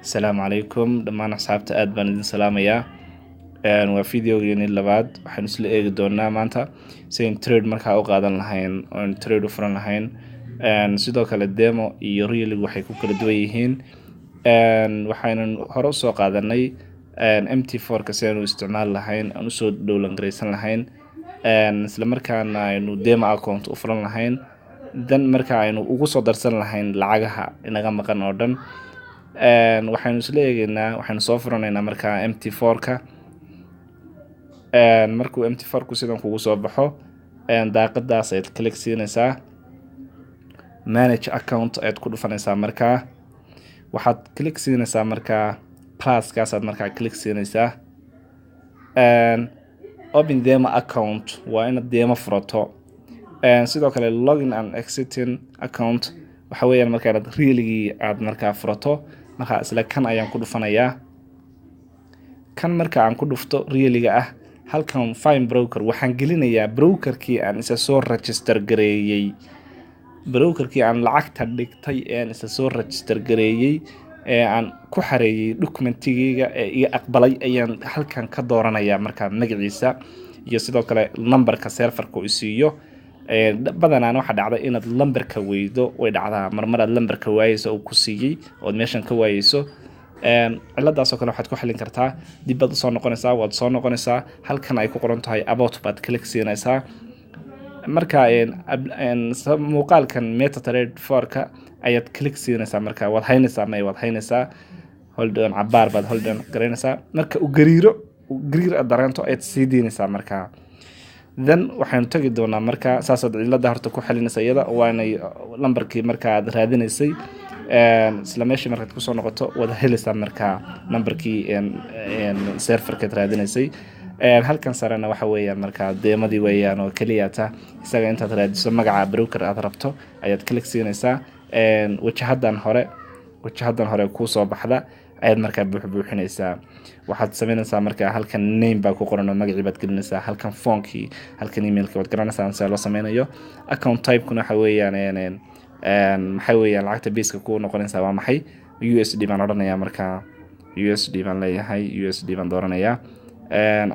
Asalaamu calaykum dhammaan asxaabta, aad baan idin salaamayaa. Waa videogeeni labaad. Waxaan isla eegi doonaa maanta sidayn trade markaa u qaadan lahayn oon trade u furan lahayn. Sidoo kale demo iyo real waxay ku kala duwan yihiin. Waxaynan hore usoo qaadanay MT4-ka si aynu isticmaali lahayn, aan usoo download garaysan lahayn, isla markaana aynu demo account u furan lahayn, dan marka aynu ugu soo darsan lahayn lacagaha inaga maqan oo dhan. Waxaynu isla eegeynaa, waxaynu soo furanaynaa markaa MT4-ka. Markuu MT4-ku sidan kugu soo baxo, daaqadaas ayaad click siinaysaa, manage account ayaad ku dhufanaysaa. Markaa waxaad click siinaysaa markaa pluskaasaad markaa click siinaysaa. Open demo account waa inaad demo furato. Sidoo kale login an existing account waxa weeyaan markaa inaad realigii aad markaa furato. Markaa isla kan ayaan ku dhufanayaa. Kan marka aan ku dhufto realiga ah, halkan find broker waxaan gelinayaa brokerkii aan isa soo register gareeyey, brokerkii aan lacagta dhigtay ee aan isa soo register gareeyey ee aan ku xareeyey documentigeyga ee iga aqbalay ayaan halkan ka dooranayaa. Markaa magaciisa iyo sidoo kale numberka serverka uu siiyo. Badanaan waxaa dhacda inaad lamberka weydo, way dhacdaa marmar aad lamberka waayeyso uu ku siiyey ood meeshan ka waayeyso. Ciladaasoo kale waxaad ku xalin kartaa dib baad usoo noqonaysaa, waad soo noqonaysaa, halkan ay ku qoran tahay about baad click siinaysaa. Marka muuqaalkan MetaTrader 4-ka ayaad click siinaysaa. Marka waad haynaysaa, may waad haynaysaa, hold on, cabaar baad hold on garaynaysaa. Marka uu gariiro, gariir aad dareento, ayaad sii deynaysaa. Markaa then waxaynu tagi doonaa, marka saasaad cilada horta ku xalinaysa iyada, waanay lambarkii marka aad raadinaysay. Isla meeshii markaad kusoo noqoto waad helaysaa markaa nambarkii serverkaad raadinaysay. Halkan sarena waxa weeyaan markaa demodii weeyaan oo keliyata. Isaga intaad raadiso magaca broker aad rabto ayaad click siinaysaa. Wajahadan hore kuusoo baxda ayaad markaa buuxbuuxinaysaa. Waxaad sameynaysaa markaa halkan name baa ku qoran oo magacii baad gelinaysaa, halkan phonekii, halkan emailkii waad garanaysaa sida loo sameynayo. Account typekuna waxa weeyaan maxay weeyaan lacagta baseka ku noqonaysaa waa maxay? USD baan odhanayaa markaa, USD baan leeyahay, USD baan dooranayaa.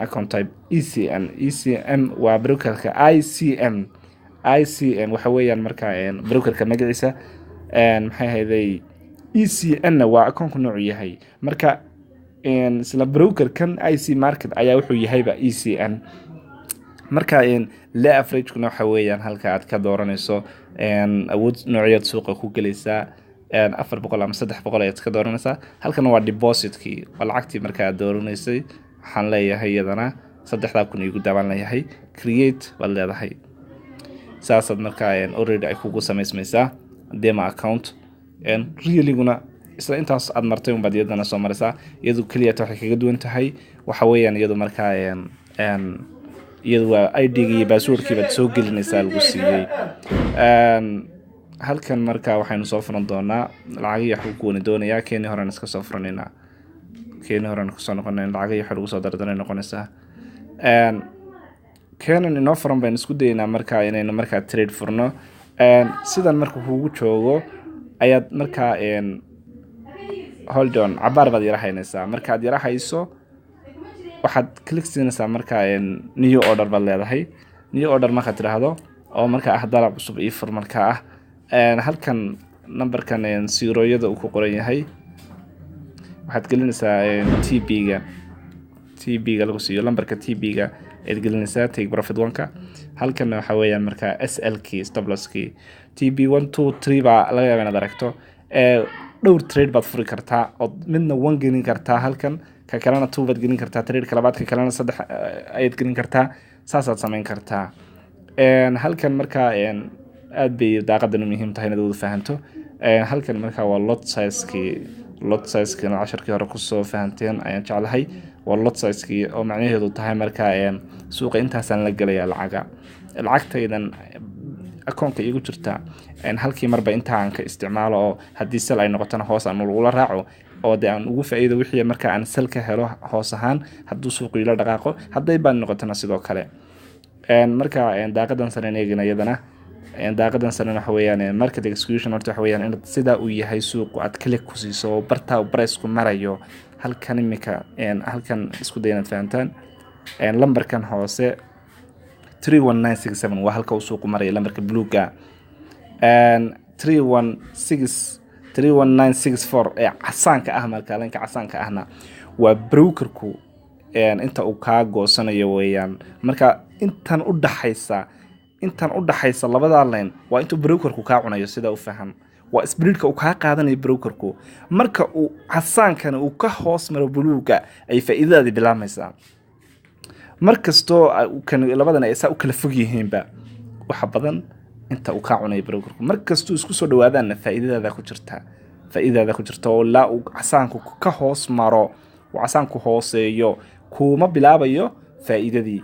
Account type ECN, ECM waa brokerka, ICM, ICM waxa weeyaan markaa brokerka magaciisa. Maxay ahayday, ECN na waa akoonku noocu yahay. Marka isla brokerkan IC Market ayaa wuxuu yahayba ECN. Marka leveragekuna waxa weeyaan halka aad ka dooranayso awood noocyaad suuqa ku gelaysaa, 400 ama 300 ayaad ka dooranaysaa. Halkan waa depositkii, waa lacagtii marka aad dooranaysay. Waxaan leeyahay iyadana 3000 igu daabaan leeyahay. Create baad leedahay. Saasaad markaa already ay kugu samaysmaysaa demo account. Realiguna isla intaas aad martay unbaad iyadana soo maraysaa. Iyadu keliyata waxay kaga duwan tahay waxa weeyaan iyadu markaa iyadu waa ID-ga iyo passwordkii baad soo gelinaysaa lagu siiyey. Halkan marka waxaynu soo furan doonaa lacagihii waxbuu kuwani doonayaa. Keenii horena iska soo furanaynaa, keenii horena kusoo noqonayna, lacagihii waxa lagu soo dardaray noqonaysaa. Keenan inoo furan baynu isku dayeynaa markaa inaynu markaa trade furno. Sidan marka kugu joogo ayaad markaa hold on cabaar baad yara haynaysaa. Markaad yara hayso waxaad click siinaysaa markaa new order baad leedahay. New order markaad tidhaahdo oo markaa ah dalab cusub ii fur markaa ah, halkan numberkan zeroyada uu ku qoran yahay waxaad gelinaysaa TP-ga, TP-ga lagu siiyo, lambarka TP-ga ayaad gelinaysaa, take profit one-ka. Halkanna waxa weeyaan markaa SL kii, stop losskii. TP one, two, three baa laga yaaba inaad aragto. Dhowr trade baad furi kartaa ood midna one gelin kartaa halkan, ka kalena two baad gelin kartaa, trade-ka labaad ka kalena saddex ayaad gelin kartaa, saasaad samayn kartaa. Halkan markaa aad bay daaqadan u muhiim tahay inaad wada fahanto. Halkan markaa waa lot sizekii. Lot sizekii casharkii hore kusoo fahanteen ayaan jeclahay. Waa lot sizekii oo macnaheedu tahay markaa suuqa intaasaan la gelaya lacaga, lacagtaydan akoonka iigu jirta halkii marba inta aan ka isticmaalo, oo haddii sell ay noqotona hoos aan ula raaco oo dee aan ugu faa'iido wixii marka aan sell ka helo hoos ahaan hadduu suuqu ila dhaqaaqo, hadday baan noqotona sidoo kale. Marka daaqadan sare eegina iyadana Daaqadan sarena waxa weeyaan market execution. Horta waxa weeyaan inaad sidaa uu yahay suuqu aad click ku siiso oo bartaa uu price-ku marayo. Halkan imika, halkan isku day inaad fahantaan. Lambarkan hoose, 31967, waa halka uu suuqu marayo. Lambarka bluega, 316 31964 ee casaanka ah, marka lineka casaanka ahna waa brokerku inta uu kaa goosanayo weeyaan. Marka intan u dhaxaysa labadaa line waa intuu brokerku kaa cunayo. Sidaa u faham, waa spreadka uu kaa qaadanayo brokerku. Marka uu casaankani uu ka hoos maro buluuga ay faa'iidadaadi bilaabmaysaa. Mar kastoo kan labadan ay saa u kala fog yihiinba, waxa badan inta uu kaa cunayo brokerku. Mar kastuu isku soo dhawaadaanna, faa'iidadaada ku jirta, faa'iidadaada ku jirta, oo ilaa uu casaanku ka hoos maro, uu casaanku hooseeyo, kuuma bilaabayo faa'iidadii,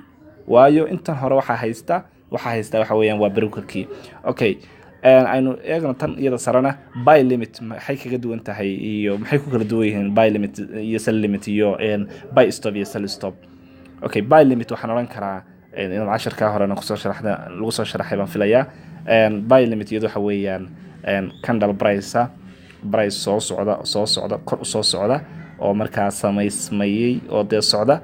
waayo intan hore waxaa haysta waxa weeyaan waa brokerkii. Okay, aynu eegno tan iyada sarena. Buy limit maxay kaga duwan tahay iyo maxay ku kala duwan yihiin buy limit iyo sell limit iyo buy stop iyo sell stop? Okay, buy limit waxaan odhan karaa inaad casharkaa horena kusoo sharaxda, lagu soo sharaxay baan filayaa. Buy limit iyadu waxa weeyaan candle price soo socda, soo socda, kor u soo socda oo markaa samaysmayey oo dee socda,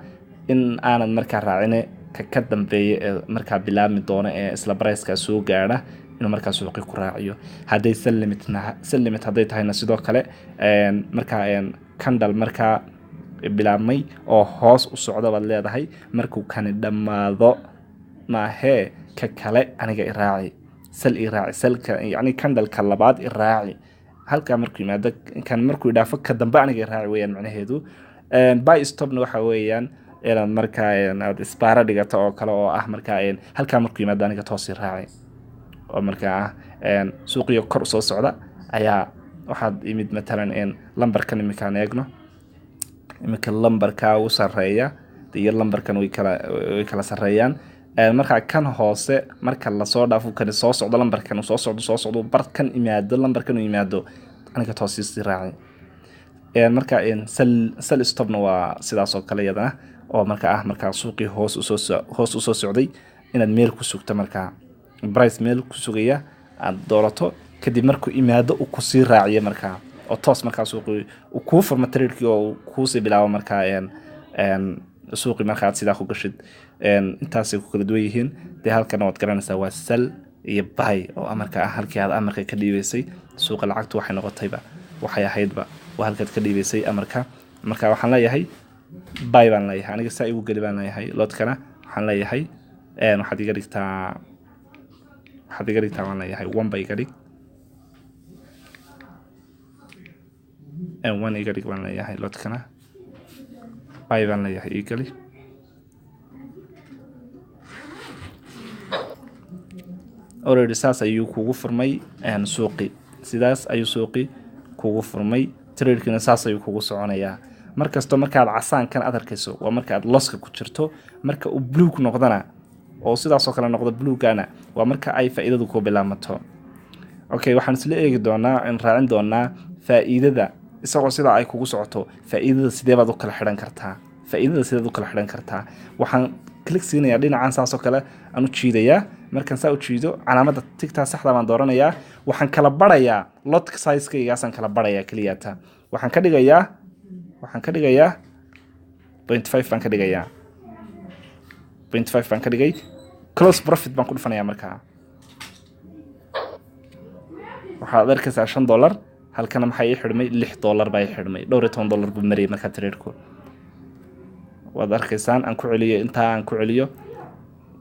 in aanad markaa raacine ka ka dambeeya ee markaa bilaabmi doona ee isla pricekaa soo gaadha inuu markaa suuqi ku raaciyo. Hadday sell limitna, sell limit hadday tahayna, sidoo kale markaa candle markaa bilaabmay oo hoos u socda baad leedahay, markuu kani dhammaado maahee ka kale aniga i raaci, sell i raaci, sellka yacni candleka labaad i raaci. Halkaa markuu yimaado, kan markuu idhaafo, ka dambe aniga i raaci weeyaan macnaheedu. Buy stopna waxa weeyaan inaad markaa aad isbaaro dhigato oo kale, oo ah markaa halkaa markuu yimaado aniga toos i raaci, oo markaa ah suuqiyo kor usoo socda ayaa waxaad imid matalan lambarkan iminkaan eegno. Iminka lambarkaa ugu sarreeya iyo lambarkan way kala sarreeyaan. Markaa kan hoose marka lasoo dhaafo, kani soo socdo, lambarkan uu soo socdo, soo socdo, bar kan yimaado, lambarkan uu yimaado, aniga toos isii raaci. Marka sell stopna waa sidaas oo kale iyadana, oo marka ah markaa suuqii hoos usoo socday inaad meel ku sugto, markaa price meel ku sugaya aad doorato, kadib markuu imaado uu kusii raaciyo markaa, oo toos markaa suuqii uu kuu furmo tradekii oo uu kuusii bilaabo markaa suuqii marka aad sidaa ku gashid. Intaasay ku kala duwan yihiin. Dee halkana waad garanaysaa, waa sell iyo buy, oo amarka ah halkii aad amarka ka dhiibaysay suuqa. Lacagtu waxay noqotayba, waxay ahaydba, waa halkaad ka dhiibaysay amarka. Marka waxaan leeyahay buy baan leeyahay aniga, saa igu geli baan leeyahay. Lotkana waxaan leeyahay waxaad iga dhigtaa waan leeyahay, one ba iga dhig, one iga dhig baan leeyahay. Lotkana buy baan leeyahay, ii geli. Already saas ayuu kugu furmay suuqi, sidaas ayuu suuqi kugu furmay, tradekina saas ayuu kugu soconayaa. Markastoo markaad casaankan aad arkayso waa marka aad losska ku jirto. Marka uu buluug noqdana, oo sidaasoo kale noqdo buluugana, waa marka ay faa'iidadu ku bilaamato. Okay, waxaan isla eegi doonaa in raacin doonaa faa'iidada isagoo sidaa ay kugu socoto. Faa'iidada sidee baad u kala xidhan kartaa? Faa'iidada sideed u kala xidhan kartaa? Waxaan click siinayaa dhinacan, saasoo kale aan u jiidayaa. Markaan saa u jiido, calaamadda tigtaa saxda baan dooranayaa. Waxaan kala barayaa lot sizekaygaasaan kala barayaa keliyata. Waxaan ka dhigayaa 0.5 baan ka dhigayaa, 0.5 baan ka dhigay. Close profit baan ku dhufanayaa. Markaa waxaad arkaysaa $5. Halkana maxaa ii xidhmay? $6 baa ii xidhmay. Dhowr iyo toban dollar buu marayay markaa tradeku, waad arkaysaan. Aan ku celiyo intaa, aan ku celiyo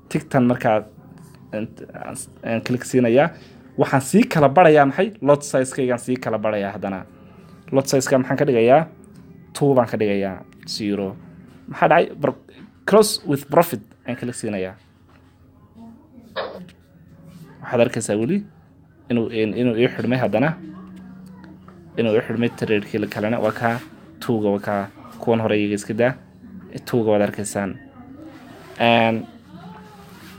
tigtan. Markaa aan click siinayaa, waxaan sii kala barayaa maxay? Lot sizekaygaan sii kala barayaa haddana. Lot sizeka maxaan ka dhigayaa? Two baan ka dhigayaa, zero. Maxaa dhacay? Close with profit aan click siinayaa. Waxaad arkaysaa weli inuu ii xidhmay haddana, inuu ii xidhmay tradekii kalena. Waa kaa tuuga, waa kaa kuwan hore iyaga iska daa, tuuga waad arkaysaan.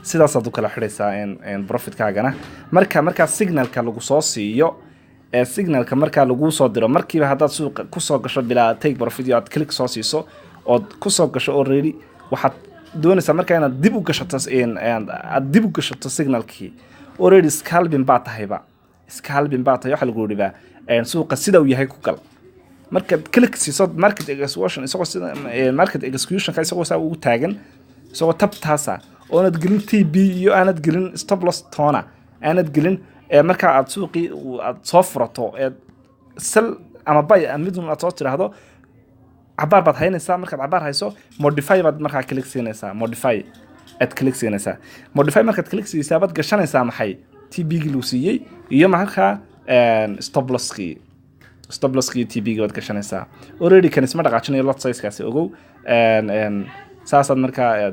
Sidaasaad u kala xidhaysaa profitkaagana. Markaa signalka lagu soo siiyo, ee signalka markaa laguu soo diro, markiiba haddaad suuqa kusoo gasho bilaa take profit iyo aad click soo siiso ood kusoo gasho, already waxaad doonaysaa markaa inaad dib u gashato, aad dib u gashato signalkii. Already scalping baa tahayba, scalping baa tahay. Waxa lagu yidhi suuqa sida uu yahay ku gal. Markaad click siiso market execution, isagoo sida market executionka, isagoo saa ugu taagan, isagoo tabtaasa oonad gelin TP iyo aanad gelin stop loss toona aanad gelin, markaa aad suuqii aad soo furato, ee sell ama buy midun aad soo tiraahdo, cabaar baad haynaysaa. Markaad cabaar hayso, modify baad markaa click siinaysaa. Modify aad click siinaysaa. Modify markaad click siisaa, baad gashanaysaa maxay? TP-gii lagu siiyey iyo markaa stop losskii. Stop losskii, TP-gii baad gashanaysaa. Already kan isma dhaqaajinayo lot size-kaasi, ogow. Saasaad markaa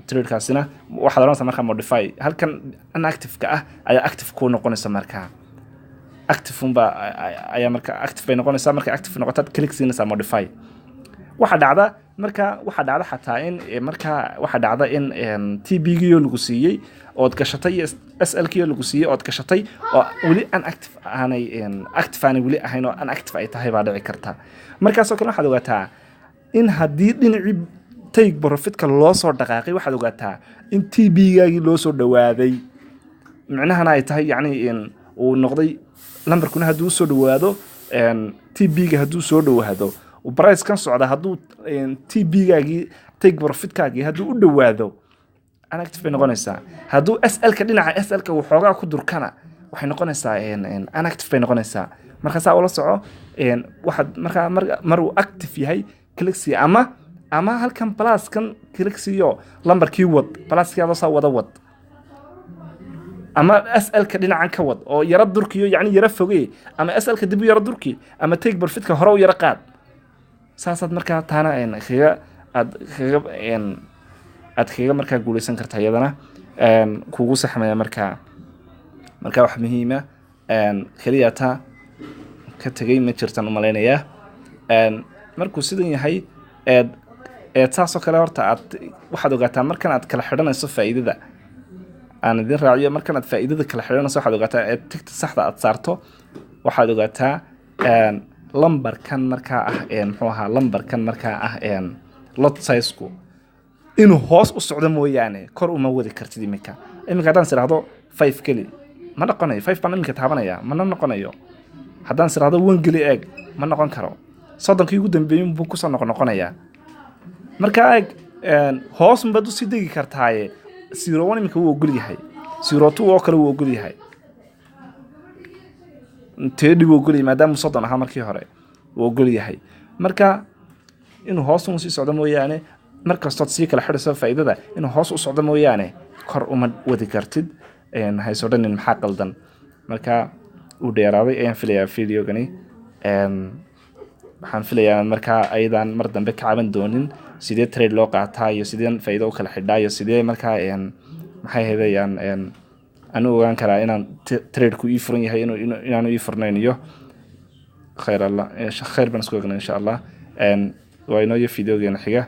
tradekaasina waxaad oranaysaa markaa modify. Halkan inactive-ka ah ayaa active kuu noqonaysa. Markaa active unba ayaa marka active bay noqonaysaa. Markay active noqotaad click siinaysaa modify. Waxaa dhacda marka, waxaa dhacda xataa in markaa waxaa dhacda in TP-giyo lagu siiyey ood gashatay iyo SL-kiyo lagu siiyey ood gashatay oo weli unactive aanay, active aanay weli ahayn oo unactive ay tahay baa dhici karta. Markaasoo kale waxaad ogaataa in haddii dhinacii take profitka loo soo dhaqaaqay, waxaad ogaataa in TP-gaagii loo soo dhawaaday, micnahana ay tahay yacni in uu noqday lambarkuna hadduu usoo dhawaado TP-ga, hadduu soo dhawaado price kan socda, hadduu TP-gaagii, take profitkaagii hadduu u dhawaado, inactive bay noqonaysaa. Hadduu SL-ka, dhinaca SL-ka waxoogaa ku durkana, waxay noqonaysaa inactive bay noqonaysaa. Marka saa ula soco. Waxaad markaa mar uu active yahay click sii, ama halkan pluskan click siiyo, lambarkii wad, pluskii adoo saa wada wad, ama SL-ka dhinacan ka wad oo yaro durkiyo, yacni yaro fogee, ama SL-ka dib u yaro durki, ama take profitka hore u yaro qaad. Saasaad markaa taana kaga aad kaga aad kaga markaa guuleysan karta, iyadana kugu saxmaya. Markaa wax muhiima keliya taa ka tegay ma jirtaan umalaynayaa. Markuu sidan yahay eed saasoo kale, horta aad waxaad ogaataa markan aad kala xidhanayso faa'iidada, aan idin raaciyo, markan aad faa'iidada kala xidhanayso, waxaad ogaataa eed tigta saxda aad saarto, waxaad ogaataa lambarkan markaa ah muxuu ahaa, lambarkan markaa ah lot sizeku inuu hoos u socdo mooyaane kor uma wadi kartid. Iminka haddaan is idhaahdo 5 geli, ma noqonayo. 5 baan iminka taabanaya, mana noqonayo. Haddaan is idhaahdo 1 geli, eeg, ma noqon karo. 30kii ugu dambeeyey buu kusoo noqonoqonayaa. Marka eeg, hoos unbaad usii degi kartaaye. 01 iminka wuu ogol yahay, 02 oo kale wuu ogol yahay, 30 wuu ogol yahay, maadaama 30 ahaa markii hore wuu ogol yahay. Marka inuu hoos un sii socdo mooyaane, mar kastood sii kala xidhayso faa'iidada, inuu hoos u socdo mooyaane kor uma wadi kartid. Hayso dhanin maxaa qaldan. Marka uu dheeraaday ayaan filayaa videogani. Waxaan filayaa markaa ayadaan mar dambe ka caban doonin sidee trade loo qaataa iyo sideen faa'iido u kala xidhaa iyo sidee markaa maxay ahaydayaan anu ogaan karaa inaan tradeku ii furan yahay, inaanu ii furnayn. Iyo khayr, Allah khayr baan isku egnay, insha Allah. Waa inoo iyo videogeena xiga.